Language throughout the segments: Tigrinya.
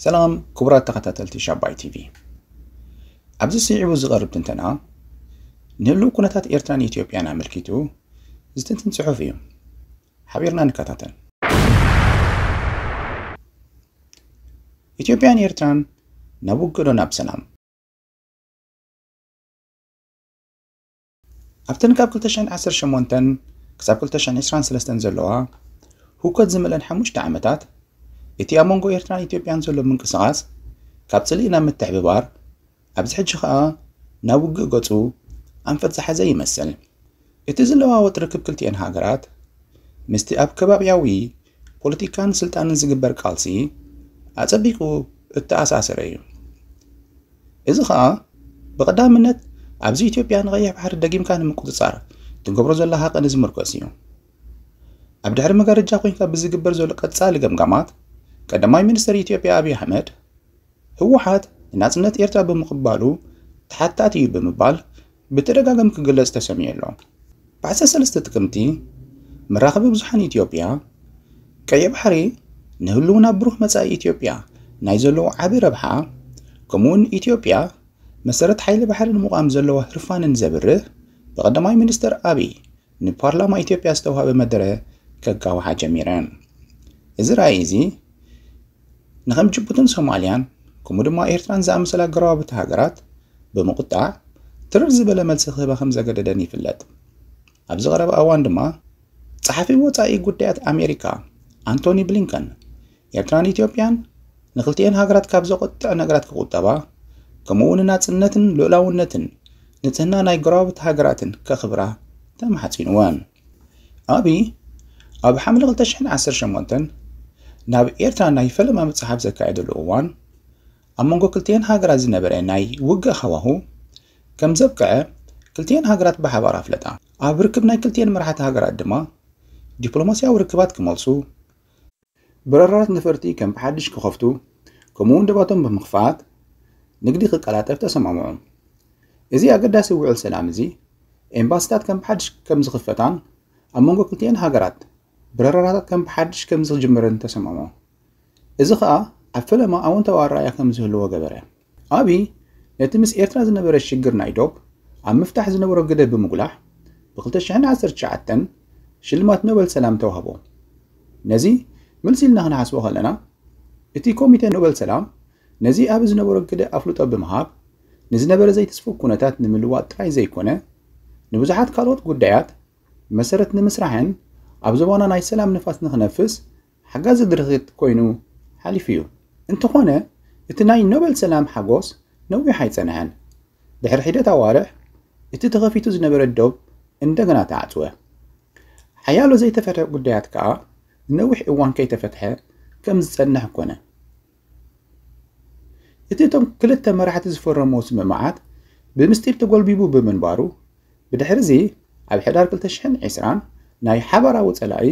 ሰላም ክቡራት ተኸታተልቲ ሻባይ ቲቪ። ኣብዚ ስዒቡ ዝቐርብ ትንተና ንህልው ኩነታት ኤርትራን ኢትዮጵያን ኣመልኪቱ ዝትንትን ጽሑፍ እዩ። ሓቢርና ንከታተል። ኢትዮጵያን ኤርትራን ናብ ውግእ ዶ ናብ ሰላም? ኣብተን ካብ ክልተ ሽሕን ዓሰርተ ሸሞንተን ክሳብ ክልተ ሽሕን ዕስራን ሰለስተን ዘለዋ ህውከት ዝመልአን ሓሙሽተ ዓመታት፣ እቲ ኣብ መንጎ ኤርትራን ኢትዮጵያን ዘሎ ምንቅስቓስ ካብ ጽልኢ ናብ ምትሕብባር፣ ኣብዚ ሕጂ ኸኣ ናብ ውግእ ገጹ ኣንፈት ዝሓዘ ይመስል። እቲ ዝለዋወጥ ርክብ ክልቲኤን ሃገራት፣ ምስቲ ኣብ ከባቢያዊ ፖለቲካን ስልጣንን ዝግበር ቃልሲ ኣጸቢቑ እተኣሳሰረ እዩ። እዚ ኸኣ ብቐዳምነት ኣብዚ ኢትዮጵያ ንቐይሕ ባሕሪ ደጊምካ ንምቁጽጻር ትገብሮ ዘለኻ ሃቐን ዝምርኮስ እዩ። ኣብ ድሕሪ መጋረጃ ኮይንካ ብዝግበር ዘሎ ቀጻሊ ገምጋማት፣ ቀዳማይ ሚኒስትር ኢትዮጵያ ኣብይ ኣሕመድ፣ ህወሓት ንናጽነት ኤርትራ ብምቕባሉ ተሓታቲ እዩ ብምባል ብተደጋጋሚ ክግለጽ ተሰሚዑ ኣሎ። ብ ዓሰርተ ሰለስተ ጥቅምቲ፣ መራኸቢ ብዙሓን ኢትዮጵያ፣ ቀይሕ ባሕሪ ንህልውና ብሩህ መጻኢ ኢትዮጵያ ናይ ዘለዎ ዓቢ ረብሓ፣ ከምኡውን ኢትዮጵያ መሰረት ሓይሊ ባሕሪ ንምቋም ዘለዋ ህርፋንን ዘብርህ፣ ብቐዳማይ ሚኒስትር ኣብይ ንፓርላማ ኢትዮጵያ ዝተዋህበ መደረ ከጋውሓ ጀሚረን። እዚ ራእይ እዚ ንኸም ጅቡትን ሶማልያን፣ ከምኡ ድማ ኤርትራን ዝኣመሰላ ጎረባብቲ ሃገራት ብምቁጣዕ፣ ትርር ዝበለ መልሲ ክህባ ከም ዘገደደን ይፍለጥ። ኣብዚ ቀረባ እዋን ድማ፣ ጸሓፊ ወጻኢ ጉዳያት ኣሜሪካ ኣንቶኒ ብሊንከን፣ ኤርትራን ኢትዮጵያን ንክልቲኤን ሃገራት ካብ ዘቆጥዕ ነገራት ክቁጠባ፣ ከምኡ እውን ናጽነትን ልኡላውነትን ንጽህና ናይ ጎረባብቲ ሃገራትን ከኽብራ ተማሕጺንወን። ኣብይ ኣብ ሓምለ ክልተ ሽሕን ዓሰርተ ሸሞንተን ናብ ኤርትራ ናይ ፈለማ ምጽሓፍ ዘካየደሉ እዋን፣ ኣብ መንጎ ክልቲኤን ሃገራት ዝነበረ ናይ ውግእ ሃዋሁ ከም ዘብቅዐ ክልቲኤን ሃገራት ብሓባር ኣፍለጣ። ኣብ ርክብ ናይ ክልቲኤን መራሕቲ ሃገራት ድማ ዲፕሎማስያዊ ርክባት ክመልሱ፣ በረራታት ነፈርቲ ከም ብሓድሽ ክኸፍቱ፣ ከምኡ እውን ደባቶም ብምኽፋት ንግዲ ክቀላጠፍ ተሰማምዑ። እዚ ኣገዳሲ ውዕል ሰላም እዚ፣ ኤምባሲታት ከም ብሓድሽ ከም ዝኽፈታን ኣብ መንጎ ክልቲኤን ሃገራት በረራታት ከም ብሓድሽ ከም ዝጅምርን ተሰማምዑ። እዚ ኸኣ ኣብ ፈለማ ኣወንታዊ ኣረኣእያ ከም ዝህልዎ ገበረ። ኣብይ ነቲ ምስ ኤርትራ ዝነበረ ሽግር ናይ ዶብ ኣብ ምፍታሕ ዝነበሮ ግደ ብምጉላሕ፣ ብ ክልተ ሽሕን ዓሰርተ ትሽዓተን ሽልማት ኖበል ሰላም ተዋህቦ። ነዚ ምልስ ኢልና ክንሓስቦ ከለና፣ እቲ ኮሚቴ ኖበል ሰላም ነዚ ኣብ ዝነበሮ ግደ ኣፍልጦ ብምሃብ፣ ንዝነበረ ዘይተስፉው ኩነታት ንምልዋጥ ጥራይ ዘይኮነ፣ ንብዙሓት ካልኦት ጉዳያት መሰረት ንምስራሕን ኣብ ዞባና ናይ ሰላም ንፋስ ንኽነፍስ ሓጋዚ ድርኺት ኮይኑ ሓሊፉ እዩ። እንተኾነ፣ እቲ ናይ ኖበል ሰላም ሓጎስ ነዊሕ ኣይጸንሐን። ድሕሪ ሒደት ኣዋርሕ፣ እቲ ተኸፊቱ ዝነበረ ዶብ እንደገና ተዓጽወ። ሓያሎ ዘይተፈትሐ ጉዳያት ከኣ ንነዊሕ እዋን ከይተፈትሐ ከም ዝጸንሕ ኮነ። እቲ እቶም ክልተ መራሕቲ ዝፈረምዎ ስምምዓት ብምስጢር ተጎልቢቡ ብምንባሩ፣ ብድሕሪ እዚ ኣብ ሕዳር ክልተ ሽሕን ዕስራን ናይ ሓባራዊ ጸላኢ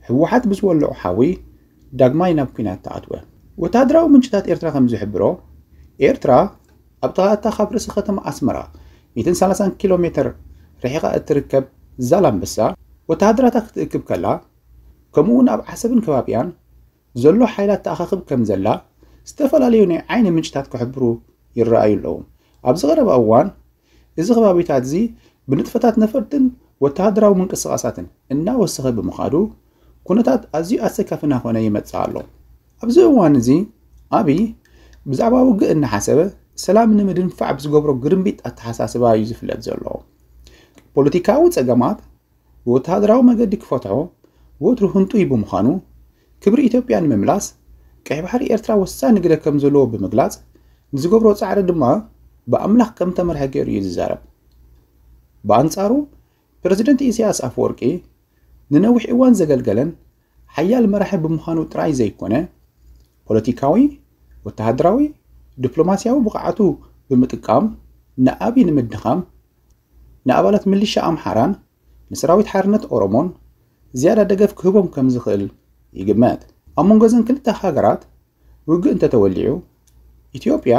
ህወሓት ብዝወልዖ ሓዊ ዳግማይ ናብ ኲናት ተኣትወ። ወተሃደራዊ ምንጭታት ኤርትራ ከም ዝሕብሮ፣ ኤርትራ ኣብ ጥቓ እታ ካብ ርእሲ ከተማ ኣስመራ ሚእትን ሰላሳን ኪሎ ሜትር ርሒቓ እትርከብ ዛላምበሳ ወተሃደራታ ክትእክብ ከላ፣ ከምኡ እውን ኣብ ዓሰብን ከባቢኣን ዘሎ ሓይላት ተኣኻኽብ ከም ዘላ ዝተፈላለዩ ናይ ዓይኒ ምንጭታት ክሕብሩ ይረኣዩ ኣለዉ። ኣብዚ ቀረባ እዋን እዚ ከባቢታት እዚ ብንጥፈታት ነፈርትን ወተሃደራዊ ምንቅስቓሳትን እናወሰኸ ብምኻዱ፣ ኩነታት ኣዝዩ ኣሰካፊ እናኾነ ይመጽእ ኣሎ። ኣብዚ እዋን እዚ ኣብይ ብዛዕባ ውግእ እናሓሰበ፣ ሰላም ንምድንፋዕ ብዝገብሮ ግርምቢጥ ኣተሓሳስባ እዩ ዝፍለጥ ዘሎ። ፖለቲካዊ ጸገማት ብወተሃደራዊ መገዲ ክፈትሖ ወትሩ ህንጡይ ብምዃኑ፣ ክብሪ ኢትዮጵያ ንምምላስ ቀይሕ ባሕሪ ኤርትራ ወሳኒ ግደ ከም ዘለዎ ብምግላጽ፣ ንዝገብሮ ጻዕሪ ድማ ብኣምላኽ ከም ተመርሐ ገይሩ እዩ ዝዛረብ። ብኣንጻሩ፣ ፕረዚደንት ኢሳያስ ኣፈወርቂ ንነዊሕ እዋን ዘገልገለን ሓያል መራሒ ብምዃኑ ጥራይ ዘይኮነ፣ ፖለቲካዊ፣ ወተሃደራዊ፣ ዲፕሎማስያዊ ብቕዓቱ ብምጥቃም ንኣብይ ንምድኻም፣ ንኣባላት ሚሊሻ ኣምሓራን ንሰራዊት ሓርነት ኦሮሞን ዝያዳ ደገፍ ክህቦም ከም ዝኽእል ይግመት። ኣብ መንጎ እዘን ክልተ ሃገራት ውግእ እንተተወሊዑ፣ ኢትዮጵያ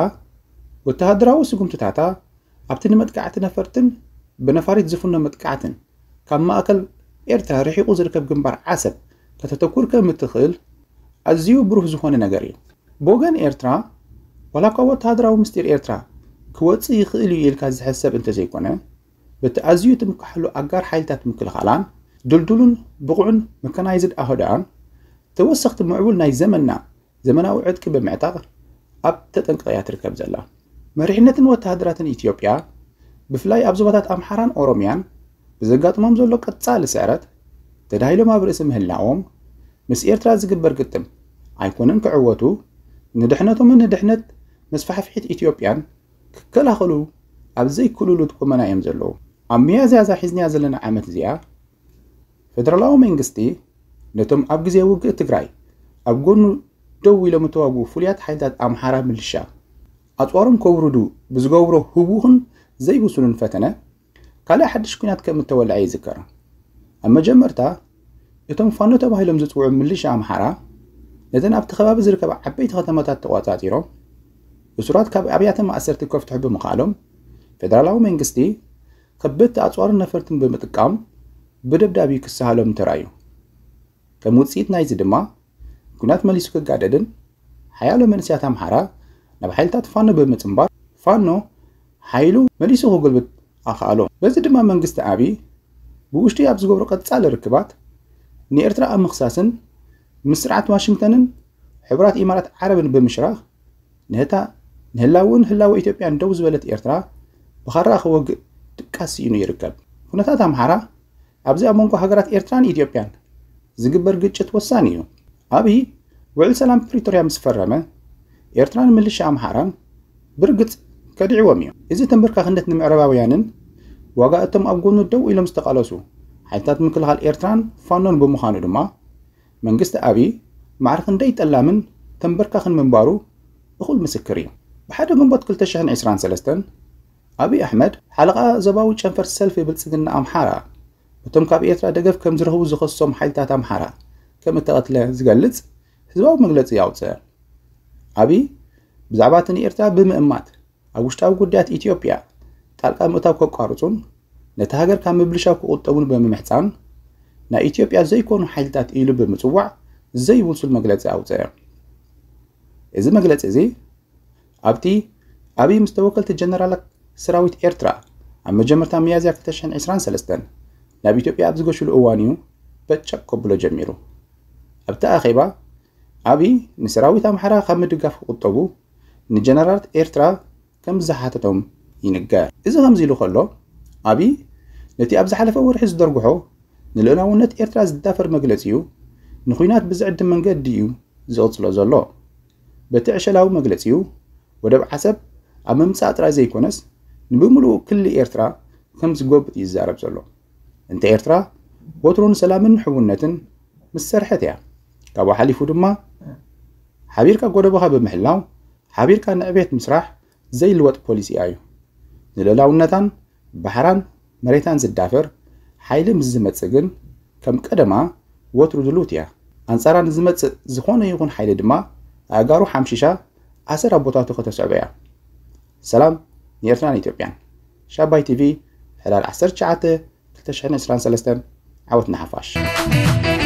ወተሃደራዊ ስጉምትታታ ኣብቲ ንመጥቃዕቲ ነፈርትን ብነፋሪት ዝፍኖ መጥቃዕትን ካብ ማእከል ኤርትራ ርሒቑ ዝርከብ ግንባር ዓሰብ ከተተኩር ከም እትኽእል ኣዝዩ ብሩህ ዝኾነ ነገር እዩ። ብወገን ኤርትራ፣ ዋላ እኳ ወተሃደራዊ ምስጢር ኤርትራ ክወጽእ ይኽእል እዩ ኢልካ ዝሕሰብ እንተዘይኮነ፣ በቲ ኣዝዩ ትምክሓሉ ኣጋር ሓይልታት ምክልኻላን ድልዱሉን ብቑዕን መካናይዝድ ኣህዳኣን ተወሰኽቲ ምዕቡል ናይ ዘመንና ዘመናዊ ዕጥቂ ብምዕጣቕ ኣብ ተጠንቀቕ እያ ትርከብ ዘላ። መሪሕነትን ወተሃደራትን ኢትዮጵያ ብፍላይ ኣብ ዞባታት ኣምሓራን ኦሮምያን ብዘጋጥሞም ዘሎ ቀጻሊ ስዕረት ተዳሂሎም ኣብ ርእሲ ምህላዎም፣ ምስ ኤርትራ ዝግበር ግጥም ኣይኮነን ክዕወቱ፣ ንድሕነቶምን ንድሕነት መስፋሕፍሒት ኢትዮጵያን ክከላኸሉ ኣብ ዘይክእሉሉ ቁመና እዮም ዘለዉ። ኣብ ሚያዝያ እዛ ሒዝናያ ዘለና ዓመት እዚኣ፣ ፌደራላዊ መንግስቲ ነቶም ኣብ ግዜ ውግእ ትግራይ ኣብ ጎኑ ደው ኢሎም እተዋግኡ ፍሉያት ሓይልታት ኣምሓራ ምልሻ ኣጽዋሮም ከውርዱ ብዝገብሮ ህዉኽን ዘይብሱልን ፈተነ፣ ካልእ ሓድሽ ኲናት ከም እተወልዐ ይዝከር። ኣብ መጀመርታ፣ እቶም ፋኖ ተባሂሎም ዝጽውዑ ምልሻ ኣምሓራ፣ ነተን ኣብቲ ከባቢ ዝርከባ ዓበይቲ ከተማታት ተቖጻጺሮም፣ እሱራት ካብ ኣብያተ ማእሰርቲ ከፍትሑ ብምኽኣሎም፣ ፌደራላዊ መንግስቲ ከበድቲ ኣጽዋርን ነፈርትን ብምጥቃም ብደብዳብ ክሰሃሎም ተራእዩ። ከም ውጽኢት ናይዚ ድማ፣ ኲናት መሊሱ ክጋደድን ሓያሎ መንእሰያት ኣምሓራ ናብ ሓይልታት ፋኖ ብምጽንባር፣ ፋኖ ሓይሉ መሊሱ ክጉልብት ኣኽኣሎ። በዚ ድማ መንግስቲ ኣብይ ብውሽጢ ኣብ ዝገብሮ ቀጻሊ ርክባት ንኤርትራ ኣብ ምኽሳስን ምስ ስርዓት ዋሽንግተንን ሕቡራት ኢማራት ዓረብን ብምሽራኽ፣ ነታ ንህላውን ህላወ ኢትዮጵያን ደው ዝበለት ኤርትራ ብኻራ ክወግእ ድቃስ ስኢኑ ይርከብ። ኩነታት ኣምሓራ ኣብዚ ኣብ መንጎ ሃገራት ኤርትራን ኢትዮጵያን ዝግበር ግጭት ወሳኒ እዩ። ኣብይ ውዕል ሰላም ፕሪቶርያ ምስ ፈረመ፣ ኤርትራን ምልሻ ኣምሓራን ብርግጽ ከዲዕዎም እዩ። እዚ ተንበርካኽነት ንምዕራባውያንን ዋጋ እቶም ኣብ ጎኑ ደው ኢሎም ዝተቓለሱ ሓይልታት ምክልኻል ኤርትራን ፋኖን ብምዃኑ ድማ፣ መንግስቲ ኣብይ ማዕረ ክንደይ ጠላምን ተንበርካኽን ምንባሩ እኹል ምስክር እዩ። ብሓደ ግንቦት ክልተ ሽሕን ዕስራን ሰለስተን ኣብይ ኣሕመድ ሓለቓ ዞባዊ ጨንፈር ሰልፊ ብልጽግና ኣምሓራ፣ እቶም ካብ ኤርትራ ደገፍ ከም ዝረኽቡ ዝኸሶም ሓይልታት ኣምሓራ ከም እተቐትለ ዝገልጽ ህዝባዊ መግለጺ ኣውጽአ። ኣብይ ብዛዕባ እቲ ንኤርትራ ብምእማት ኣብ ውሽጣዊ ጉዳያት ኢትዮጵያ ጣልቃ ምእታው ከቋርጹን ነቲ ሃገር ካብ ምብልሻው ክቑጠቡን ብምምሕጻን፣ ናይ ኢትዮጵያ ዘይኮኑ ሓይልታት ኢሉ ብምጽዋዕ ዘይብሱል መግለጺ ኣውጽአ። እዚ መግለጺ እዚ ኣብቲ ኣብይ ምስ ተወከልቲ ጀነራላት ሰራዊት ኤርትራ ኣብ መጀመርታ ሚያዝያ ክልተ ሽሕን ዕስራን ሰለስተን ናብ ኢትዮጵያ ኣብ ዝገሽሉ እዋን እዩ በጨቅ ከብሎ ጀሚሩ። ኣብቲ ኣኼባ ኣብይ ንሰራዊት ኣምሓራ ካብ ምድጋፍ ክቑጠቡ ንጀነራላት ኤርትራ ከም ዝሓተቶም ይንገር። እዚ ከምዚ ኢሉ ከሎ፣ ኣብይ ነቲ ኣብ ዝሓለፈ ወርሒ ዝደርግሖ ንልኡላውነት ኤርትራ ዝዳፈር መግለጺኡ ንኹናት ብዝዕድም መንገዲ እዩ ዝቕጽሎ ዘሎ። በቲ ዕሸላዊ መግለጺኡ፣ ወደብ ዓሰብ ኣብ ምምጻእ ጥራይ ዘይኮነስ፣ ንብምሉኡ ክሊ ኤርትራ ከም ዝጎብጥ ይዛረብ ዘሎ። እንተ ኤርትራ ወትሩ ንሰላምን ሕውነትን ምስ ሰርሐት እያ። ካብኡ ሓሊፉ ድማ፣ ሓቢርካ ጎደቦኻ ብምሕላው፣ ሓቢርካ ንዕቤት ምስራሕ ዘይልወጥ ፖሊሲኣ እዩ። ንልኡላውነታን ባሕራን መሬታን ዝዳፈር ሓይሊ ምስ ዝመጽእ ግን፣ ከም ቀደማ ወትሩ ድልውቲ እያ። ኣንጻራ ንዝመጽእ ዝኾነ ይኹን ሓይሊ ድማ ኣእጋሩ ሓምሺሻ ኣሰር ኣቦታቱ ከተስዕቦ እያ። ሰላም ንኤርትራን ኢትዮጵያን። ሻባይ ቲቪ፣ ሕዳር ዓሰርተ ትሽዓተ ክልተ ሽሕን ዕስራን ሰለስተን። ዓወት ንሓፋሽ።